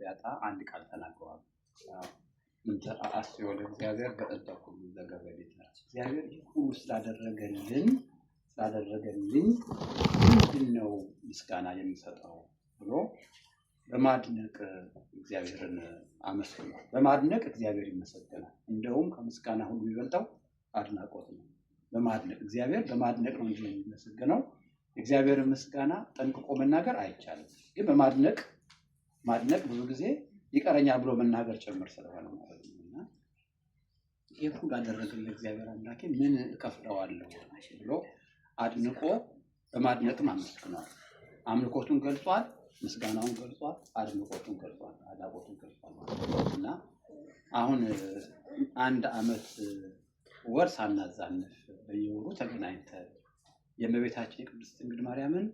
ቢያጣ አንድ ቃል ተናግረዋል። ምንተ አስዮ ለእግዚአብሔር በእንተ ኩሉ ዘገብረ ሊተ፣ እግዚአብሔር ይህ ሁሉ ስላደረገልኝ ምንድን ነው ምስጋና የምሰጠው ብሎ በማድነቅ እግዚአብሔርን አመስግኗል። በማድነቅ እግዚአብሔር ይመሰገናል። እንደውም ከምስጋና ሁሉ የሚበልጠው አድናቆት ነው። በማድነቅ እግዚአብሔር በማድነቅ ነው እንጂ የሚመሰገነው እግዚአብሔርን ምስጋና ጠንቅቆ መናገር አይቻልም። ግን በማድነቅ ማድነቅ ብዙ ጊዜ ይቀረኛል ብሎ መናገር ጭምር ስለሆነ ማለት ነው። እና ይህ ሁሉ አደረገልኝ እግዚአብሔር አምላኬ ምን እከፍለዋለሁ ብሎ አድንቆ በማድነቅም አመስግኗል። አምልኮቱን ገልጿል፣ ምስጋናውን ገልጿል፣ አድንቆቱን ገልጿል፣ አድናቆቱን ገልጿል ማለት ነው። እና አሁን አንድ ዓመት ወር ሳናዛንፍ በየወሩ ተገናኝተን የእመቤታችን የቅድስት ድንግል ማርያምን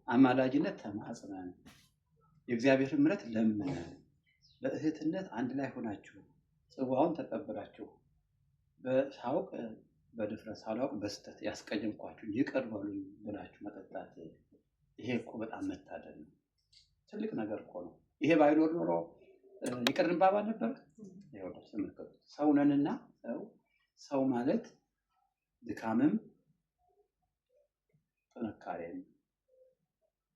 አማላጅነት ተማጽነን የእግዚአብሔርን ምሕረት ለምነን በእህትነት አንድ ላይ ሆናችሁ ጽዋውን ተቀብላችሁ በሳውቅ በድፍረት ሳላውቅ በስተት ያስቀየምኳችሁ ይቅር በሉኝ ብላችሁ መጠጣት ይሄ እኮ በጣም መታደል ነው። ትልቅ ነገር እኮ ነው። ይሄ ባይኖር ኖሮ ይቅር እንባባል ነበር። ይኸው ተመልከቱት። ሰው ነንና ሰው ማለት ድካምም ጥንካሬም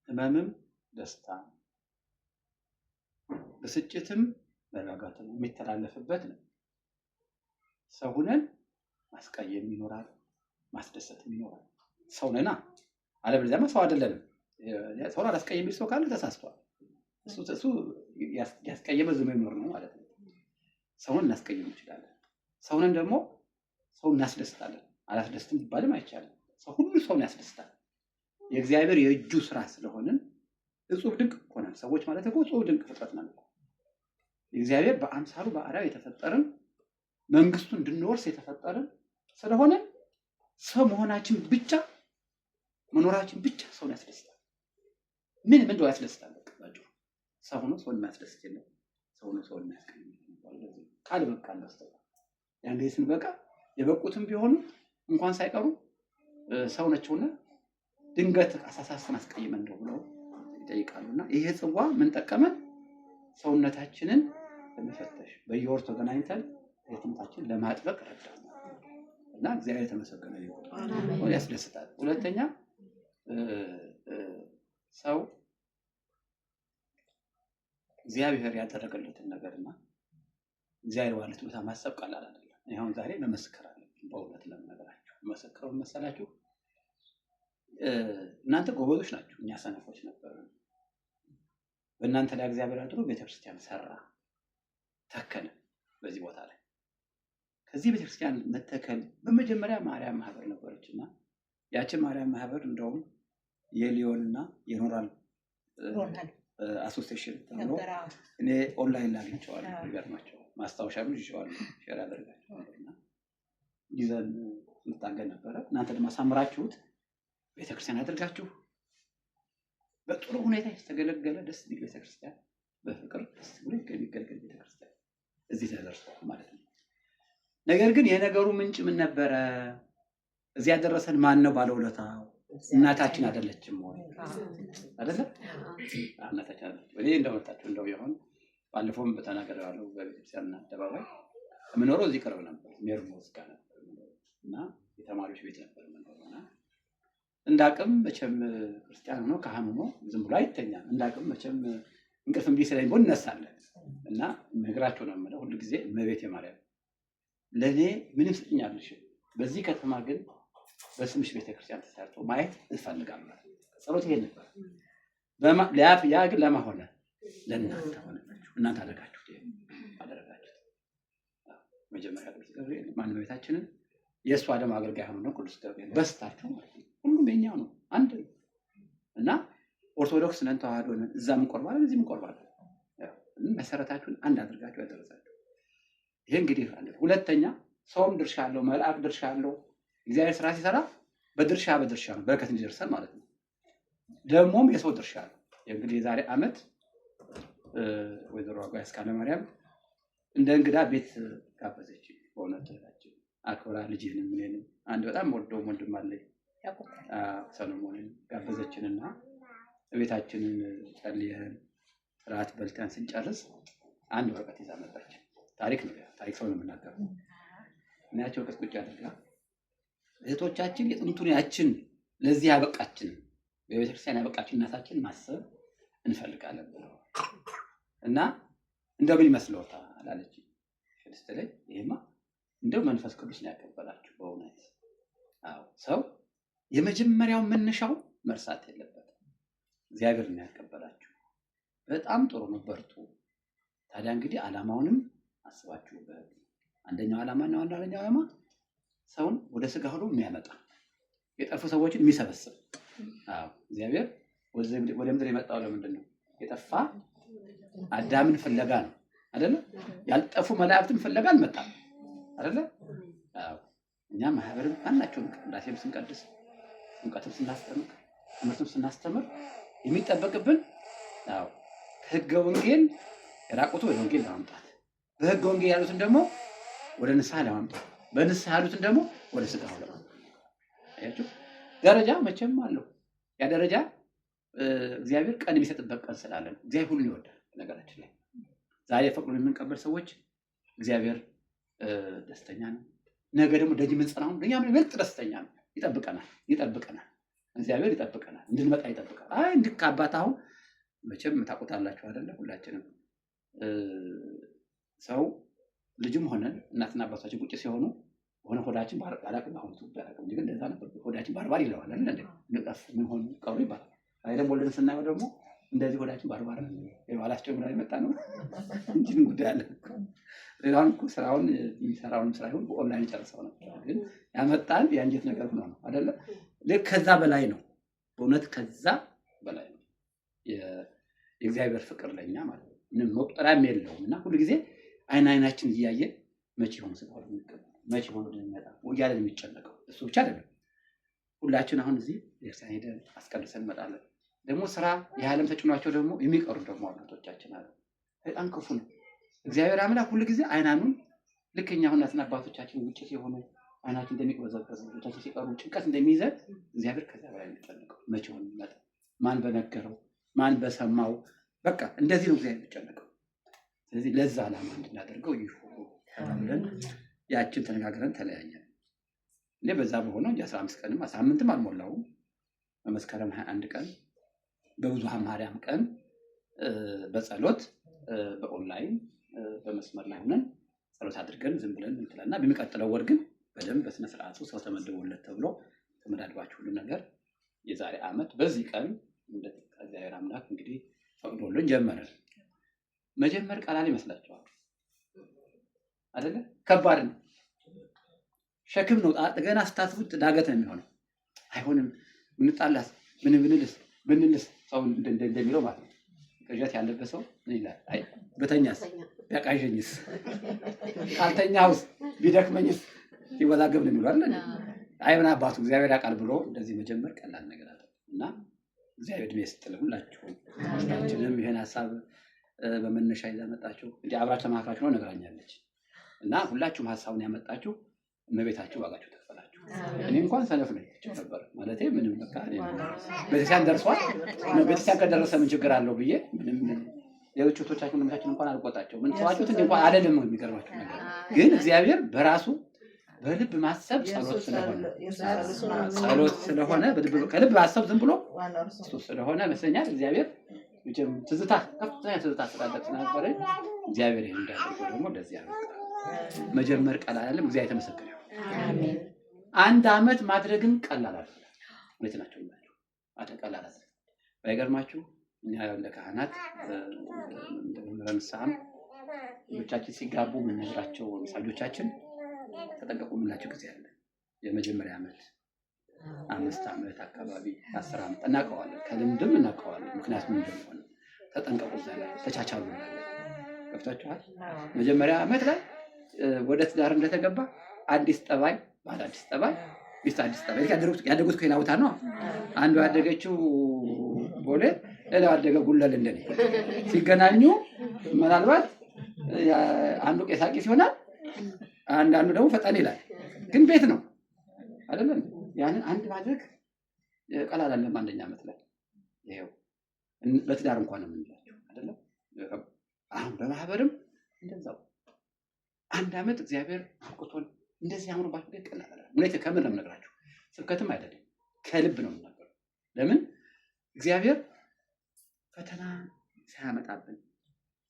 ህመምም ደስታ ብስጭትም መረጋጋትም የሚተላለፍበት ነው። ሰው ሁነን ማስቀየም ይኖራል፣ ማስደሰትም ይኖራል። ሰው ነና፣ አለበለዚያማ ሰው አይደለንም። ሰውን አላስቀየም የሚል ሰው ካለ ተሳስቷል። እሱ ያስቀየመ ዝም የሚኖር ነው ማለት ነው። ሰውን እናስቀየም እንችላለን። ሰውንን ደግሞ ሰው እናስደስታለን። አላስደስትም ቢባልም አይቻልም። ሰው ሁሉ ሰውን ያስደስታል። የእግዚአብሔር የእጁ ስራ ስለሆንን እጹብ ድንቅ እኮ ነን። ሰዎች ማለት እኮ እጹብ ድንቅ ፍጥረት ነን እኮ። እግዚአብሔር በአምሳሉ በአርአያው የተፈጠርን መንግስቱን እንድንወርስ የተፈጠርን ስለሆነ ሰው መሆናችን ብቻ መኖራችን ብቻ ሰውን ያስደስታል። ምን ምን እንደው ያስደስታል። በቃ ባጭሩ ሰው ሆኖ ሰውን የሚያስደስት የለም። ሰው ሆኖ ሰውን የሚያስቀይም የለም። ካልበቃን በስተቀር ያን ጊዜ ስንበቃ የበቁትም ቢሆኑ እንኳን ሳይቀሩ ሰው ናቸውና ድንገት አሳሳስን አስቀይመን እንደው ብለው ይጠይቃሉና ይሄ ጽዋ ምን ጠቀመን? ሰውነታችንን ለመፈተሽ በየወር ተገናኝተን እህትነታችንን ለማጥበቅ ረዳን እና እግዚአብሔር የተመሰገነ ይሁን። ያስደስታል። ሁለተኛ ሰው እግዚአብሔር ያደረገለትን ነገርና እግዚአብሔር ባለት ቦታ ማሰብ ቀላል አይደለም። እኔ አሁን ዛሬ መመስከር አለብኝ። በእውነት ለምነግራችሁ መሰክረው መሰላችሁ እናንተ ጎበዞች ናችሁ፣ እኛ ሰነፎች ነበርን። በእናንተ ላይ እግዚአብሔር አድሮ ቤተክርስቲያን ሰራ፣ ተከለ። በዚህ ቦታ ላይ ከዚህ ቤተክርስቲያን መተከል በመጀመሪያ ማርያም ማህበር ነበረች እና ያችን ማርያም ማህበር እንደውም የሊዮን እና የኖራል association ተብሎ እኔ ኦንላይን ላይ አግኝቼዋለሁ። ይገርማቸዋል። ማስታወሻም ይዤዋለሁ፣ share አደርጋቸዋለሁ እና ይዘን ስንታገል ነበረ። እናንተ ደግሞ አሳምራችሁት ቤተክርስቲያን አድርጋችሁ በጥሩ ሁኔታ የተገለገለ ደስ የሚል ቤተክርስቲያን በፍቅር ደስ ብሎ የሚገለገል ቤተክርስቲያን እዚህ ተደርሷል ማለት ነው። ነገር ግን የነገሩ ምንጭ ምን ነበረ? እዚህ ያደረሰን ማን ነው? ባለውለታው እናታችን አይደለችም ወይ? አይደለ? እናታችን አይደለችም። እኔ እንደመጣችሁ እንደው ይሆን ባለፈውም በተናገረዋለሁ በቤተክርስቲያን አደባባይ የምኖረው እዚህ ቅርብ ነበር፣ ሜርሞዝ ጋር ነበር እና የተማሪዎች ቤት ነበር የምኖረው እና እንዳቅም መቼም ክርስቲያን ሆኖ ካህን ሆኖ ዝም ብሎ አይተኛም። እንዳቅም መቼም እንቅልፍ እምቢ ስለኝ ቢሆን እነሳለን እና ነግራቸው ነው የምለው ሁሉ ጊዜ እመቤቴ ማርያም ለእኔ ምንም ስጥኝ አልልሽም፣ በዚህ ከተማ ግን በስምሽ ቤተክርስቲያን ተሰርቶ ማየት እፈልጋለሁ። ጸሎት ይሄን ነበር። ያ ግን ለማ ሆነ? ለእናንተ ሆነላችሁ። እናንተ አደረጋችሁት፣ ይሄን አደረጋችሁት። መጀመሪያ ቅዱስ ገብርኤል ማን እመቤታችንን የእሷ ደግሞ አገልጋይ ሆኖ ነው ቅዱስ ገብርኤል በስታችሁ ማለት ነው። ሁሉም የኛው ነው፣ አንድ ነው እና ኦርቶዶክስ ነን፣ ተዋህዶ ነን። እዛም እንቆርባለን፣ እዚህም እንቆርባለን። መሰረታችሁን አንድ አድርጋችሁ ያደረሳችሁ ይሄ እንግዲህ አንድ። ሁለተኛ ሰውም ድርሻ አለው፣ መልአክ ድርሻ አለው። እግዚአብሔር ስራ ሲሰራ በድርሻ በድርሻ ነው በረከት እንዲደርሰን ማለት ነው። ደግሞም የሰው ድርሻ አለው። እንግዲህ የዛሬ ዓመት ወይዘሮ አጓይ አስካለ ማርያም እንደ እንግዳ ቤት ጋበዘች። በእውነት እህታችን አክብራ ልጅህንም እኔንም አንድ በጣም ወደው ወንድም አለኝ ሰሎሞንን ጋበዘችንና ቤታችንን ጸልየን እራት በልተን ስንጨርስ አንድ ወረቀት ይዛ መጣች። ታሪክ ነው፣ ታሪክ ሰው ነው የምናገረው። እና ያቸው ወረቀት ቁጭ አድርጋ እህቶቻችን የጥንቱን ያችን ለዚህ ያበቃችን በቤተክርስቲያን ያበቃችን እናታችን ማሰብ እንፈልጋለን ብለዋል እና እንደው ምን ይመስልዎታል አለች። ስትለኝ ይሄማ እንደው መንፈስ ቅዱስ ነው ያቀበላችሁ በእውነት። አዎ ሰው የመጀመሪያው መነሻው መርሳት የለበትም። እግዚአብሔር ነው ያቀበላችሁ። በጣም ጥሩ ነው፣ በርቱ። ታዲያ እንግዲህ ዓላማውንም አስባችሁበት። አንደኛው ዓላማና አንደኛው ዓላማ ሰውን ወደ ስጋ ሁሉ የሚያመጣ የጠፉ ሰዎችን የሚሰበስብ። አዎ እግዚአብሔር ወደ ምድር የመጣው ለምንድን ነው? የጠፋ አዳምን ፍለጋ ነው አይደለ? ያልጠፉ መላእክትን ፍለጋ አልመጣም አይደለ? አዎ እኛ ማህበርም ማናቸውም ቅዳሴም ስንቀድስ ጥምቀትም ስናስጠምቅ ትምህርትም ስናስተምር የሚጠበቅብን አዎ ከሕገ ወንጌል የራቁቱ ወደ ወንጌል ለማምጣት፣ በሕገ ወንጌል ያሉትን ደግሞ ወደ ንስሐ ለማምጣት፣ በንስሐ ያሉትን ደግሞ ወደ ስጋ ለማምጣት። አያችሁ ደረጃ መቼም አለው። ያ ደረጃ እግዚአብሔር ቀን የሚሰጥበት ቀን ስላለ ነው። እግዚአብሔር ሁሉን ይወዳል። ነገራችን ላይ ዛሬ ፈቅዶ የምንቀበል ሰዎች እግዚአብሔር ደስተኛ ነው። ነገ ደግሞ ደጅ የምንጸናው ለእኛም ይበልጥ ደስተኛ ነው። ይጠብቀናል፣ ይጠብቀናል፣ እግዚአብሔር ይጠብቀናል፣ እንድንመጣ ይጠብቃል። አይ እንድክ አባት አሁን መቼም ታውቁታላችሁ አይደለ? ሁላችንም ሰው ልጅም ሆነን እናትና አባታችን ቁጭ ሲሆኑ ሆነ ሆዳችን ባላቅም አሁን ባላቅም እንጂ ግን እንደዛ ነበር። ሆዳችን ባርባር ይለዋል አይደል እንዴ? ንቀፍ ምን ሆኑ ቀሩ ይባላል። አይ ደግሞ ወልደን ስናየው ደግሞ እንደዚህ ሆዳችን ባርባር ነው። ይኸው አላስቸግረን የመጣ ነው እንጂ ምን ጉዳይ አለ? ሌላውን እኮ ስራውን የሚሰራውን ስራ ይሁን በኦንላይን ጨርሰው ነበር። ግን ያመጣን የአንጀት ነገር ሆኖ ነው አይደለ? ልክ ከዛ በላይ ነው። በእውነት ከዛ በላይ ነው የእግዚአብሔር ፍቅር ለኛ ማለት ነው። ምንም መቁጠሪያም የለውም። እና ሁሉ ጊዜ አይን አይናችን እያየ መቼ ይሆን ስጋው የሚቀበለው መቼ ይሆን ወደሚመጣ እያለ ነው የሚጨነቀው። እሱ ብቻ አይደለም። ሁላችን አሁን እዚህ ቤተክርስቲያን ሄደን አስቀድሰን እንመጣለን። ደግሞ ስራ የዓለም ተጭኗቸው ደግሞ የሚቀሩ ደግሞ አባቶቻችን አሉ። በጣም ክፉ ነው። እግዚአብሔር አምላክ ሁሉ ጊዜ አይናኑን ልክ እኛ አሁን እናትና አባቶቻችን ውጭ ሲሆኑ አይናችን እንደሚቅበዘበዝ ልጆቻችን ሲቀሩ ጭንቀት እንደሚይዘን እግዚአብሔር ከዛ በላይ የሚጨነቀው መቼ ይሆን የሚመጣ ማን በነገረው ማን በሰማው በቃ እንደዚህ ነው እግዚአብሔር የሚጨነቀው። ስለዚህ ለዛ ዓላማ እንድናደርገው ይሁን ብለን ያችን ተነጋግረን ተለያየን። እኔ በዛ በሆነው እንጂ 15 ቀንም ሳምንትም አልሞላውም። በመስከረም 21 ቀን በብዙኃን ማርያም ቀን በጸሎት በኦንላይን በመስመር ላይ ሆነን ጸሎት አድርገን ዝም ብለን እንትላልና በሚቀጥለው ወር ግን በደንብ በስነ ስርዓቱ ሰው ተመድቦለት ተብሎ ተመዳድባችሁ ሁሉ ነገር የዛሬ ዓመት በዚህ ቀን እንደ እግዚአብሔር አምላክ እንግዲህ ፈቅዶልን ጀመርን። መጀመር ቀላል ይመስላችኋል አይደለ? ከባድ ነው፣ ሸክም ነው። ገና ስታስቡት ዳገት ነው የሚሆነው። አይሆንም፣ ብንጣላስ፣ ምን ብንልስ ብንልስ ሰው እንደሚለው ማለት ነው። ቅዠት ያለበት ሰው ምን ይላል? አይ በተኛስ፣ ቢያቃዠኝስ፣ ካልተኛውስ፣ ቢደክመኝስ ይወዛገብ ነው የሚለው አይደል? አይ ምን አባቱ እግዚአብሔር ያውቃል ብሎ እንደዚህ መጀመር ቀላል ነገር አይደለም። እና እግዚአብሔር እድሜ ይስጥልን ሁላችሁም። ሁላችንም ይሄን ሀሳብ በመነሻ ይዛ መጣችሁ እንጂ አብራችሁ ተማክራችሁ ነው ነግራኛለች። እና ሁላችሁም ሀሳቡን ያመጣችሁ እመቤታችሁ ዋጋችሁ ተክፈላችሁ። እኔ እንኳን ሰነፍ ነኝ ነበር ማለቴ ምንም በቃ እኔ ቤተክርስቲያን ደርሷል። ቤተክርስቲያን ከደረሰ ምን ችግር አለው ብዬ ምንም ሌሎች እህቶቻችን ወንድሞቻችን እንኳን አልቆጣቸው ምን ተዋችሁት እንደ እንኳን አልልም። የሚገርማችሁ ነገር ግን እግዚአብሔር በራሱ በልብ ማሰብ ጸሎት ስለሆነ ጸሎት ስለሆነ ከልብ ማሰብ ዝም ብሎ እሱ ስለሆነ ይመስለኛል እግዚአብሔር መቼም ትዝታ ከፍተኛ ትዝታ ስላለ ስለነበረ እግዚአብሔር ይሄን እንዳደረገው ደግሞ እንደዚህ ያደርጋል። መጀመር ቀላል አይደለም። እግዚአብሔር የተመሰገነ ይሁን። አሜን። አንድ አመት ማድረግም ቀላል አይደለም። እውነት ናቸው ናቸው አደ ቀላል አይደለም። ባይገርማችሁ እኛ እንደ ካህናት እንደ መምህራን ንስሐም ልጆቻችን ሲጋቡ የምንነግራቸው ልጆቻችን ተጠንቀቁ የምንላቸው ጊዜ አለ። የመጀመሪያ ዓመት 5 ዓመት አካባቢ 10 ዓመት እናውቀዋለን፣ ከልምድም እናውቀዋለን። ምክንያቱም እንደሆነ ተጠንቀቁ፣ እዛ ላይ ተቻቻሉ እንላለን። ገብታችኋል? መጀመሪያ ዓመት ላይ ወደ ትዳር እንደተገባ አዲስ ጠባይ፣ ባል አዲስ ጠባይ፣ ሚስት አዲስ ጠባይ። ያደጉት ከሌላ ቦታ ነው። አንዱ ያደገችው ቦሌ፣ ሌላው ያደገ ጉለል እንደኔ ሲገናኙ ምናልባት አንዱ ቄሳቂስ ይሆናል፣ አንዳንዱ ደግሞ ፈጠን ይላል። ግን ቤት ነው አይደለም? ያንን አንድ ማድረግ ቀላል አይደለም። አንደኛ ዓመት ላይ ይሄው በትዳር እንኳን ነው የምንላቸው አይደለም? አሁን በማህበርም እንደዛው አንድ ዓመት እግዚአብሔር አብቅቶን እንደዚህ አምሮባችሁ ግን ቀላል አይደለም። እውነት ከምር ነው የምነግራችሁ፣ ስብከትም አይደለም፣ ከልብ ነው የምናገረው። ለምን እግዚአብሔር ፈተና ሳያመጣብን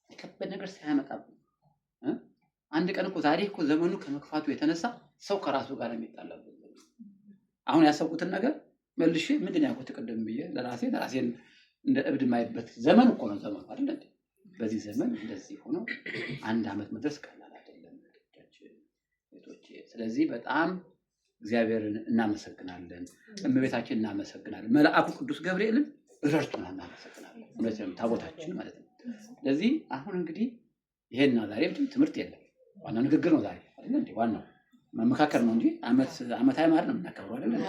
የከበድ ነገር ሳያመጣብን አንድ ቀን እኮ ዛሬ እኮ ዘመኑ ከመክፋቱ የተነሳ ሰው ከራሱ ጋር የሚጣላበት አሁን ያሰብኩትን ነገር መልሼ ምንድን ያልኩት ቅድም ብዬ ለራሴን እንደ እብድ የማይበት ዘመን እኮ ነው ዘመኑ አይደል እንዴ? በዚህ ዘመን እንደዚህ ሆኖ አንድ ዓመት መድረስ ቀላል አይደለም እህቶቼ። ስለዚህ በጣም እግዚአብሔርን እናመሰግናለን፣ እመቤታችን እናመሰግናለን፣ መልአኩ ቅዱስ ገብርኤልን ረድቶናል፣ እናመሰግናለን። እውነት ታቦታችን ማለት ነው። ስለዚህ አሁን እንግዲህ ይሄና ዛሬ ትምህርት የለም፣ ዋናው ንግግር ነው ዛሬ አይደል እንዴ? ዋናው መመካከር ነው እንጂ ዓመታዊ ማለት ነው የምናከብረው አይደል እንዴ?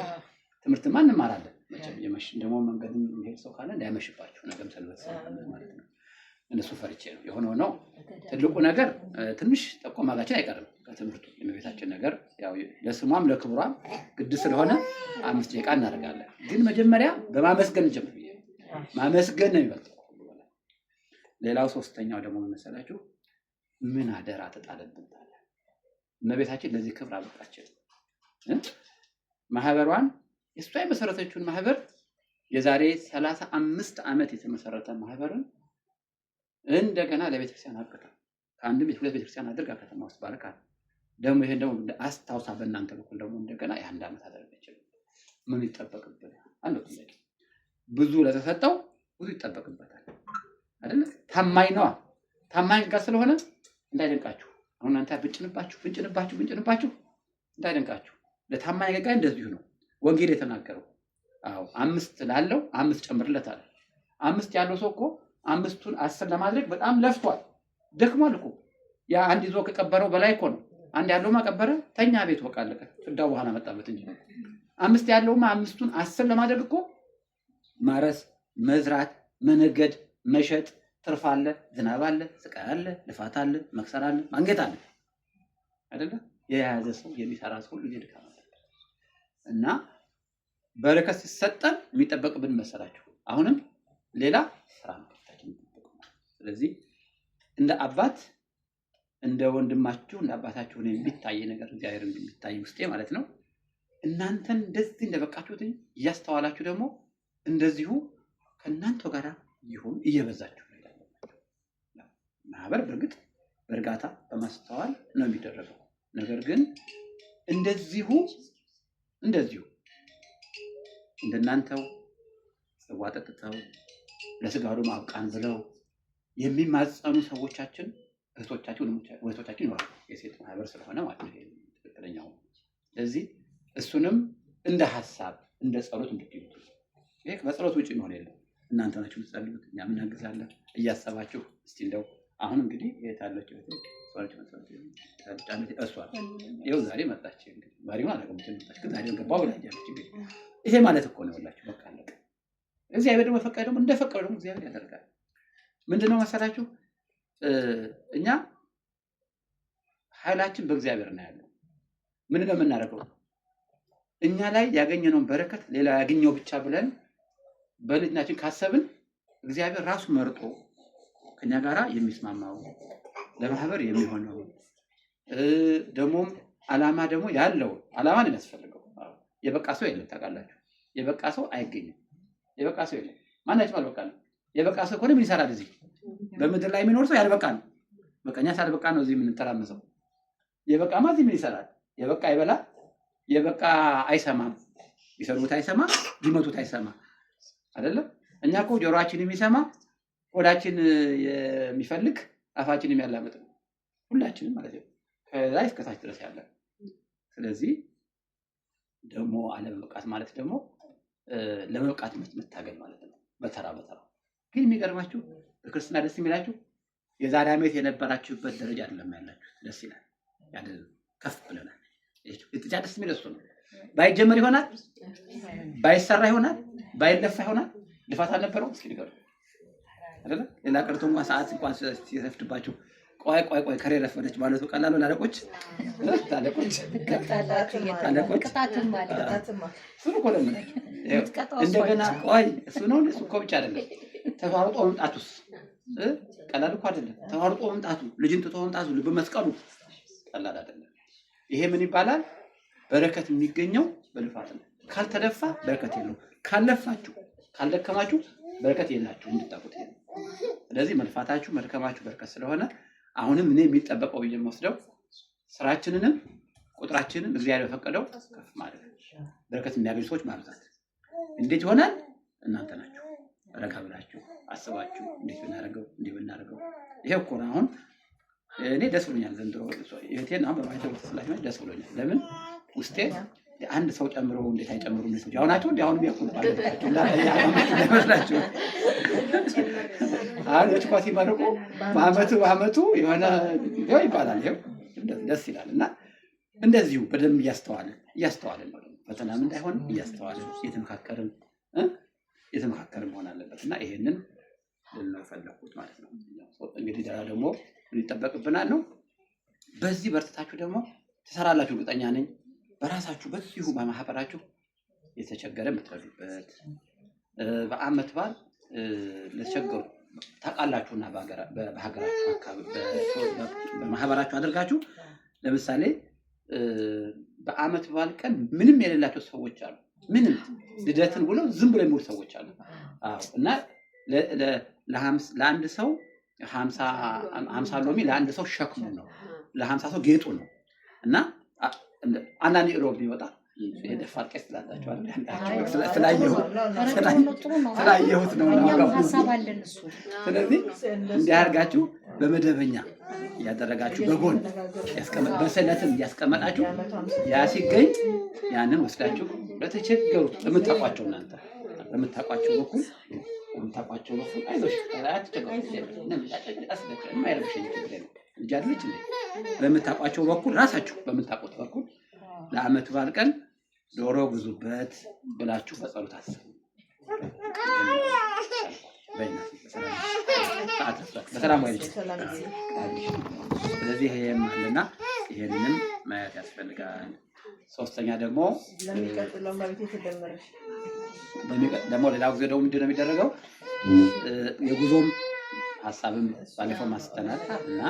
ትምህርትማ እንማራለን መቼም የመሽ ደግሞ መንገድም የሚሄድ ሰው ካለ እንዳይመሽባችሁ ነገም ሰንበት ስለሆነ ማለት ነው። እነሱ ፈርቼ ነው የሆነው ነው። ትልቁ ነገር ትንሽ ጠቆማጋችን አይቀርም ከትምህርቱ የእመቤታችን ነገር ያው ለስሟም ለክብሯም ግድ ስለሆነ 5 ደቂቃ እናደርጋለን። ግን መጀመሪያ በማመስገን እንጀምር ብዬ ነው። ማመስገን ነው የሚበልጠው። ሌላው ሶስተኛው ደግሞ ምን መሰላችሁ? ምን አደራ ተጣለብን ታዲያ? እመቤታችን ለዚህ ክብር አበቃችን። ማህበሯን እሷ የመሰረተችውን ማህበር የዛሬ 35 ዓመት የተመሰረተ ማህበርን እንደገና ለቤተክርስቲያን አብቅታ ከአንድም ሁለት ቤተክርስቲያን አድርጋ ከተማ ውስጥ ባርካ ደግሞ ይሄን ደግሞ አስታውሳ በእናንተ በኩል ደግሞ እንደገና የአንድ ዓመት አደረገችን። ምን ይጠበቅብናል? አንዱ ጥያቄ። ብዙ ለተሰጠው ብዙ ይጠበቅበታል አይደለ? ታማኝ ነዋ። ታማኝ ጋር ስለሆነ እንዳይደንቃችሁ። አሁን እናንተ ብንጭንባችሁ ብንጭንባችሁ ብንጭንባችሁ እንዳይደንቃችሁ። ለታማኝ ጋር እንደዚሁ ነው ወንጌል የተናገረው። አዎ 5 ላለው 5 ጨምርለታል። 5 ያለው ሰው እኮ 5ቱን 10 ለማድረግ በጣም ለፍቷል፣ ደክሟል እኮ። ያ አንድ ይዞ ከቀበረው በላይ እኮ ነው። አንድ ያለውማ ቀበረ፣ ተኛ ቤቱ በቃ አለቀ። ፍዳው በኋላ መጣበት እንጂ 5 ያለውማ 5ቱን 10 ለማድረግ እኮ ማረስ፣ መዝራት፣ መነገድ፣ መሸጥ፣ ትርፍ አለ፣ ዝናብ አለ፣ ስቃይ አለ፣ ልፋት አለ፣ መክሰር አለ፣ ማንገት አለ አይደለ? የያዘ ሰው የሚሰራ ሰው ሁሉ ድካም አለ። እና በረከት ሲሰጠን የሚጠበቅብን መሰላችሁ አሁንም ሌላ ስራ ነው የሚጠበቅብን። ስለዚህ እንደ አባት እንደ ወንድማችሁ እንደ አባታችሁ ነው የሚታይ ነገር እግዚአብሔር እንደሚታይ ውስጤ ማለት ነው። እናንተን እንደዚህ እንደበቃችሁት እያስተዋላችሁ ደግሞ እንደዚሁ ከእናንተ ጋር ይሁን እየበዛችሁ ነው ይላል። ማህበር በእርግጥ በእርጋታ በማስተዋል ነው የሚደረገው። ነገር ግን እንደዚሁ እንደናንተው ጽዋ ጠጥተው ለስጋው ደግሞ አብቃን ብለው የሚማጸኑ ሰዎቻችን እህቶቻችን ወንድሞቻችን ይኖራሉ። የሴት ማህበር ስለሆነ ማለት ነው ትክክለኛው። ስለዚህ እሱንም እንደ ሐሳብ እንደ ጸሎት እንድትይዙት ይሄ በጸሎት ውጪ መሆን የለም። እናንተ ናችሁ የምትጸልዩት፣ እኛ ምን እናግዛለን እያሰባችሁ እስቲ እንደው አሁን እንግዲህ የታለች እህቴ ሷለች መሰለኝ ታለች እሷ ይኸው ዛሬ መጣች። እንግዲህ ባሪውን አላውቅም መጣች፣ ግን ዛሬ ገባሁ ብላኛለች። እንግዲህ ይሄ ማለት እኮ ነው ያላችሁ በቃ አለቀ። እግዚአብሔር ደግሞ ፈቀደ ደግሞ እንደፈቀደ ደግሞ እግዚአብሔር ያደርጋል። ምንድነው መሰላችሁ እኛ ኃይላችን በእግዚአብሔር ነው ያለው። ምንድነው የምናደርገው? እኛ ላይ ያገኘነውን በረከት ሌላ ያገኘው ብቻ ብለን በልጅናችን ካሰብን እግዚአብሔር ራሱ መርጦ ከኛ ጋራ የሚስማማው ለማህበር የሚሆነው ደግሞም አላማ ደግሞ ያለው አላማ ነው የሚያስፈልገው። የበቃ ሰው የለም ታውቃላችሁ። የበቃ ሰው አይገኝም። የበቃ ሰው የለም። ማናችንም አልበቃንም። የበቃ ሰው ከሆነ ምን ይሰራል እዚህ? በምድር ላይ የሚኖር ሰው ያልበቃ ነው። በቃ እኛ ሳልበቃ ነው እዚህ የምንተራመሰው። የበቃማ እዚህ ምን ይሰራል? የበቃ ይበላ፣ የበቃ አይሰማም። ቢሰሩት አይሰማ፣ ቢመቱት አይሰማ። አይደለም? እኛ እኮ ጆሮአችን የሚሰማ ሆዳችን የሚፈልግ አፋችን የሚያላምጥ ነው ሁላችንም ማለት ነው፣ ከላይ እስከ ታች ድረስ ያለ። ስለዚህ ደግሞ አለመብቃት ማለት ደግሞ ለመብቃት መታገል ማለት ነው፣ በተራ በተራ። ግን የሚገርማችሁ በክርስትና ደስ የሚላችሁ የዛሬ ዓመት የነበራችሁበት ደረጃ አይደለም ያላችሁት። ደስ ይላል አይደለም? ከፍ ብለናል። እጥጫ ደስ የሚል እሱ ነው። ባይጀመር ይሆናል፣ ባይሰራ ይሆናል፣ ባይለፋ ይሆናል። ልፋት አልነበረውም? እስኪ ንገሩ። አይደለ? ሌላ ቀርቶ እንኳን ሰዓት እንኳን ሲረፍድባችሁ ቆይ ቆይ ቆይ ከሬ ረፈደች ማለቱ ቀላል ነው ለአለቆች? ለአለቆች? አለቆች? ቅጣትም አለ። እሱን እኮ ነው የምልህ። እንደገና ቆይ እሱ ነው እሱ እኮ ብቻ አይደለም ተሯሩጦ መምጣቱስ ቀላል እኮ አይደለም። ተሯርጦ መምጣቱ፣ ልጅን ትቶ መምጣቱ፣ ልብ መስቀሉ ቀላል አይደለም። ይሄ ምን ይባላል? በረከት የሚገኘው በልፋት ነው። ካልተለፋ በረከት የለውም። ካልለፋችሁ ካልደከማችሁ በረከት የላችሁ፣ እንድታውቁት ይሄ ነው። ስለዚህ መልፋታችሁ መድከማችሁ በረከት ስለሆነ አሁንም እኔ የሚጠበቀው ብዬ የምወስደው ስራችንንም ቁጥራችንን እግዚአብሔር በፈቀደው ከፍ ማለት ነው። በረከት የሚያገኙ ሰዎች ማብዛት እንዴት ይሆናል? እናንተ ናችሁ ረጋ ብላችሁ አስባችሁ እንዴት ብናደርገው እንዲህ ብናደርገው። ይሄ እኮ ነው አሁን እኔ ደስ ብሎኛል። ዘንድሮ እህቴን አሁን በማየት ስላሴ ደስ ብሎኛል። ለምን ውስጤ አንድ ሰው ጨምሮ እንዴት አይጨምሩም? እንዴት ሰዎች አሁን ናቸው እንዲ አሁንም ያቁባላችሁ አሁን እኳ ሲመርቁ በአመቱ በአመቱ የሆነ ይኸው ይባላል። ይኸው ደስ ይላል። እና እንደዚሁ በደንብ እያስተዋልን እያስተዋልን ነው ደግሞ ፈተናም እንዳይሆን እያስተዋልን እየተመካከርን እየተመካከርን መሆን አለበት። እና ይሄንን ልንለው ፈለኩት ማለት ነው። እንግዲህ ሌላ ደግሞ ምን ይጠበቅብናል ነው። በዚህ በርትታችሁ ደግሞ ትሰራላችሁ፣ እርግጠኛ ነኝ። በራሳችሁ በዚሁ በማህበራችሁ የተቸገረ የምትረዱበት በአመት በዓል ለተቸገሩ ታውቃላችሁና በሀገራችሁ አካባቢ በማህበራችሁ አድርጋችሁ ለምሳሌ በአመት በዓል ቀን ምንም የሌላቸው ሰዎች አሉ። ምንም ልደትን ብለው ዝም ብለው የሚውሉ ሰዎች አሉ። አዎ፣ እና ለአንድ ሰው 50 ሎሚ ለአንድ ሰው ሸክሙ ነው፣ ለ50 ሰው ጌጡ ነው። እና አንዳንድ ሮብ ቢወጣ ይሄ ደፋር ቄስ ትላላችሁ አይደል? ስላየሁት ነው። ሀሳብ አለን እሱ። ስለዚህ እንዲህ አድርጋችሁ በመደበኛ እያደረጋችሁ በጎን በስዕለትም እያስቀመጣችሁ ያ ሲገኝ ያንን ወስዳችሁ ለተቸገሩት በምታውቋቸው እናንተ በምታውቋቸው በኩል አይዞሽ አትቸገሩ፣ የማይረብሸኝ ችግር የለም። ልጅ አይደለች እንዴ? በምታውቋቸው በኩል ራሳችሁ በምታውቁት በኩል ለዓመት በዓል ቀን ዶሮ ግዙበት ብላችሁ በጸሎት አስቡ። በሰላም ወይ ልጅ። ስለዚህ ይሄም አለና ይሄንንም ማየት ያስፈልጋል። ሶስተኛ ደግሞ ለሚቀጥለው መቤቴ ትደመረሽ። ደግሞ ሌላው ጊዜ ደግሞ ምንድን ነው የሚደረገው? የጉዞም ሀሳብም ባለፈው ማስተናል እና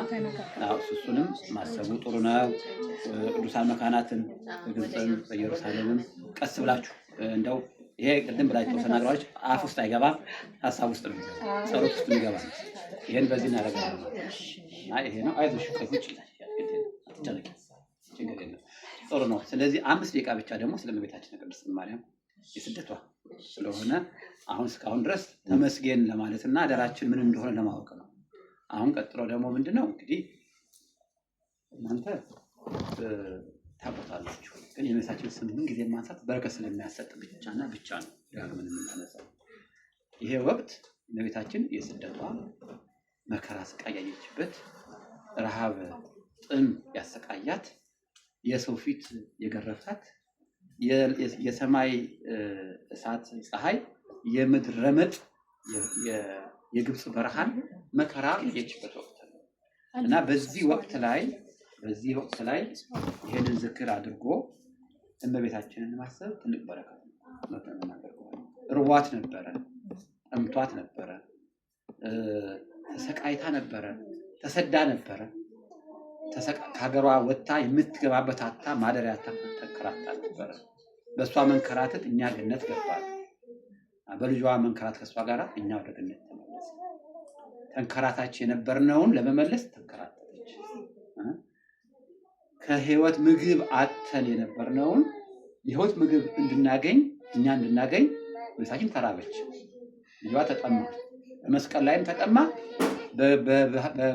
አዎ፣ እሱንም ማሰቡ ጥሩ ነው። ቅዱሳን መካናትን በግብፅም በኢየሩሳሌምም ቀስ ብላችሁ እንደው ይሄ ቅድም ብላችሁ ተናግረዋች አፍ ውስጥ አይገባም፣ ሀሳብ ውስጥ ነው የሚገባ፣ ጸሎት ውስጥ የሚገባ ነው። ይሄን በዚህ እናደርጋለን እና ይሄ ነው። አይዞሽ ከጉጭ አትጨነቂ፣ ችግር የለም። ጥሩ ነው። ስለዚህ 5 ደቂቃ ብቻ ደግሞ ስለ እመቤታችን ቅድስት ማርያም የስደቷ ስለሆነ አሁን እስካሁን ድረስ ተመስገን ለማለትና አደራችን ምን እንደሆነ ለማወቅ ነው። አሁን ቀጥሎ ደግሞ ምንድን ነው እንግዲህ እናንተ ታውቁታላችሁ፣ ግን የእመቤታችን ስም ምን ጊዜ ማንሳት በረከት ስለሚያሰጥ ብቻና ብቻ ነው ደጋግመን የምናነሳው። ይሄ ወቅት እመቤታችን የስደቷ መከራ ስቃይ ያየችበት፣ ረሃብ ጥም ያሰቃያት፣ የሰው ፊት የገረፋት፣ የሰማይ እሳት ፀሐይ፣ የምድር ረመጥ የግብፅ በረሃን መከራ ያየችበት ወቅት ነው እና በዚህ ወቅት ላይ ይሄንን ዝክር አድርጎ እመቤታችንን ማሰብ ትልቅ በረከት ነው። እውነት ለመናገር ከሆነ ርቧት ነበረ፣ ጠምቷት ነበረ፣ ተሰቃይታ ነበረ፣ ተሰዳ ነበረ። ከሀገሯ ወጥታ የምትገባበት አጥታ፣ ማደሪያ አጥታ ተንከራታ ነበረ። በእሷ መንከራተት እኛ ገነት ገባን። በልጇ መንከራት ከእሷ ጋር እኛ ወደ ገነት ተመለስን። ተንከራታች የነበርነውን ለመመለስ ተንከራተተች። ከህይወት ምግብ አጥተን የነበርነውን የህይወት ምግብ እንድናገኝ እኛ እንድናገኝ እመቤታችን ተራበች። ልጇ ተጠማ፣ በመስቀል ላይም ተጠማ፣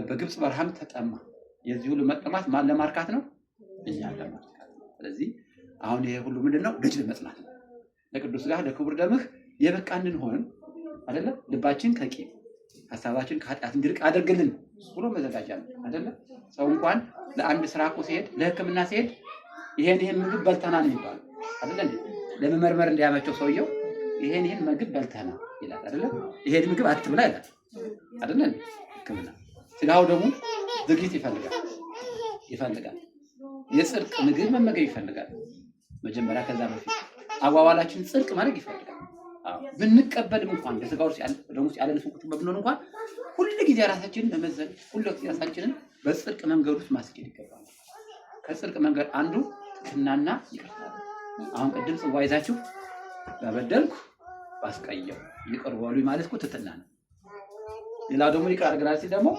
በግብፅ በረሃም ተጠማ። የዚህ ሁሉ መጠማት ማን ለማርካት ነው? እኛ ለማርካት ነው። ስለዚህ አሁን ይሄ ሁሉ ምንድን ነው? ልጅ ለመጽናት ነው። ለቅዱስ ሥጋህ ለክቡር ደምህ የበቃ እንድንሆን አይደለ? ልባችን ከቂም ሀሳባችን ከኃጢአት እንዲርቅ አድርግልን ብሎ መዘጋጃ ነው አይደለ? ሰው እንኳን ለአንድ ስራ እኮ ሲሄድ፣ ለሕክምና ሲሄድ ይሄን ይሄን ምግብ በልተና ነው የሚባለው አይደለ እንዴ? ለመመርመር እንዲያመቸው ሰውየው ይሄን ይሄን ምግብ በልተና ይላል አይደለ? ይሄን ምግብ አትብላ ይላል አይደለ እንዴ? ሕክምና ስጋው ደግሞ ዝግጅት ይፈልጋል። የጽድቅ ምግብ መመገብ ይፈልጋል። መጀመሪያ ከዛ በፊት አዋዋላችን ጽድቅ ማድረግ ይፈልጋል። አዎ፣ ብንቀበልም እንኳን በስጋው ውስጥ ያለ ደም ውስጥ ያለን ሰዎች ብንሆን እንኳን ሁል ጊዜ ራሳችንን መመዘን፣ ሁል ጊዜ ራሳችንን በጽድቅ መንገድ ውስጥ ማስኬድ ይገባል። ከጽድቅ መንገድ አንዱ ትሕትናና ይቅርታ ነው። አሁን ቅድም ጽዋ ይዛችሁ በበደልኩ ባስቀየው ይቅር በሉኝ ማለት እኮ ትሕትና ነው። ሌላው ደግሞ ይቅር አድርገናል ሲል ደግሞ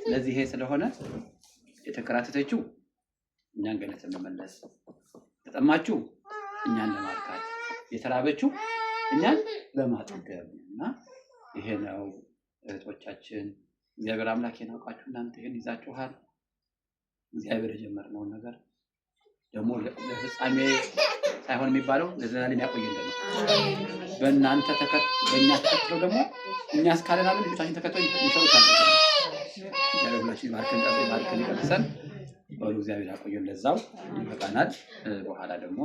ስለዚህ ይሄ ስለሆነ የተንከራተተችው እኛን ገነት ለመመለስ፣ የተጠማችው እኛን ለማርካት፣ የተራበችው እኛን ለማጥገብ እና ይሄ ነው እህቶቻችን። እግዚአብሔር አምላክ አውቃችሁ እናንተ ይሄን ይዛችኋል። እግዚአብሔር የጀመርነውን ነገር ደግሞ ለፍጻሜ ሳይሆን የሚባለው ለዘላለም ያቆየልን ነው። በእናንተ በእኛ ተከትለው ደግሞ እኛ እስካለን አለ ልጆቻችን ተከትለው የሚሰሩት አለ። እግዚአብሔር ሁላችን ይባርከን፣ ይባርከን፣ ይቀድሰን። በሉ እግዚአብሔር ያቆየን። ለዛው ይበቃናል። በኋላ ደግሞ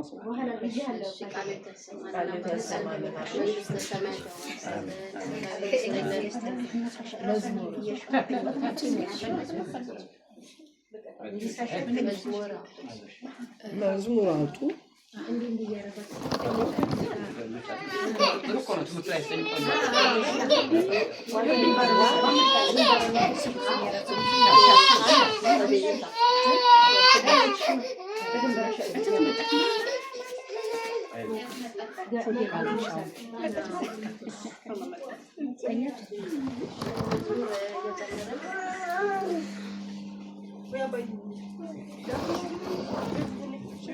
መዝሙር አውጡ።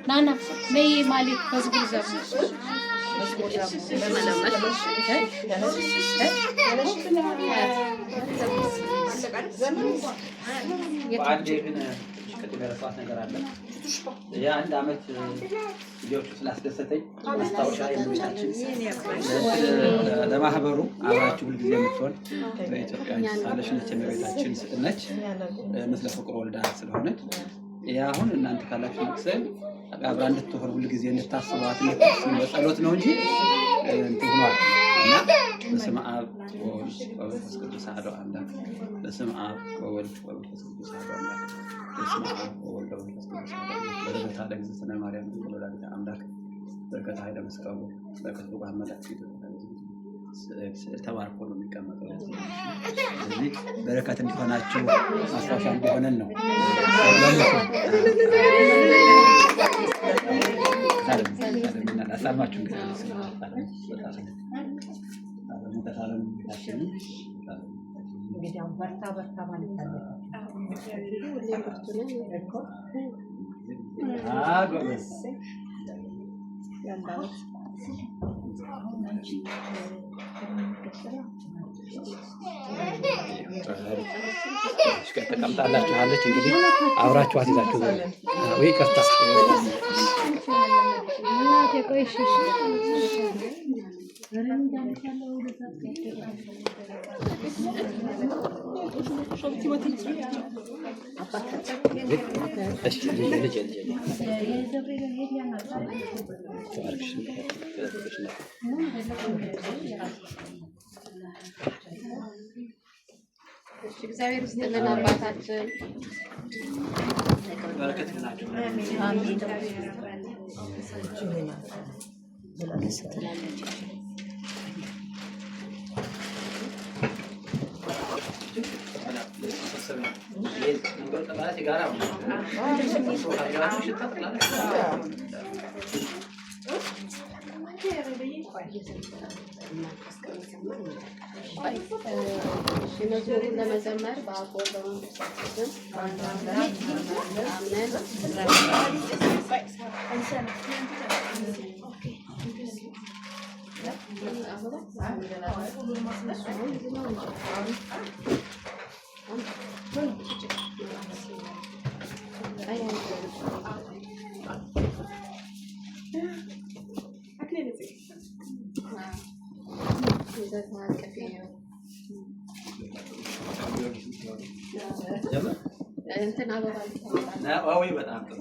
ናና ነይ ማለት መዝሙር በአንዴ ግን ቅድም የረሳኋት ነገር አለ። የአንድ ዓመት ልጆቹ ስላስደሰተኝ ማስታወሻ የእመቤታችን ለማህበሩ አብራችሁ ሁልጊዜ የምትሆን በኢትዮጵያ ሳለሽ ነች። የእመቤታችን ስዕል ነች። ምስለ ፍቅር ወልዳ ስለሆነች ይህ አሁን እናንተ ካላችሁ ስዕል አብራ እንድትሆን ሁልጊዜ እንድታስቧት እንድታስቡ በጸሎት ነው እንጂ እንትን ሆኗል እና በስመ አብ ወወልድ ወመንፈስ ቅዱስ አሐዱ አምላክ። በስመ አብ ወወልድ ወመንፈስ ቅዱስ አሐዱ አምላክ። በስመ አብ ወወልድ ወመንፈስ ቅዱስ አሐዱ አምላክ። በረከታ ለእግዝእትነ ማርያም ድንግል ወላዲተ አምላክ፣ በረከተ ኃይለ መስቀሉ፣ በረከተ ትጉሃን መላእክት፣ ስዕል ተባርኮ ነው የሚቀመጠው። ስለዚህ በረከት እንዲሆናችሁ ማስታወሻ እንዲሆነን ነው። አሳልማችሁ እንግዲህ እንግዲህ አሁን በርታ በርታ ማለት አለበት። ጎበዝ። ተቀምጣላችኋለች። እንግዲህ አብራችኋት ይዛችሁ ወይ ይቅርታ እናቴ ቆይ እሺ እሺ ልጄ ልጄ እግዚአብሔር ይስጥልን አባታችን። በረከት ይሁናችሁ። መዝሙሩን ለመዘመር በአብ በወልድ በመንፈስ ቅዱስ ስም አምነን እንትን አበባ በጣም ጥሩ።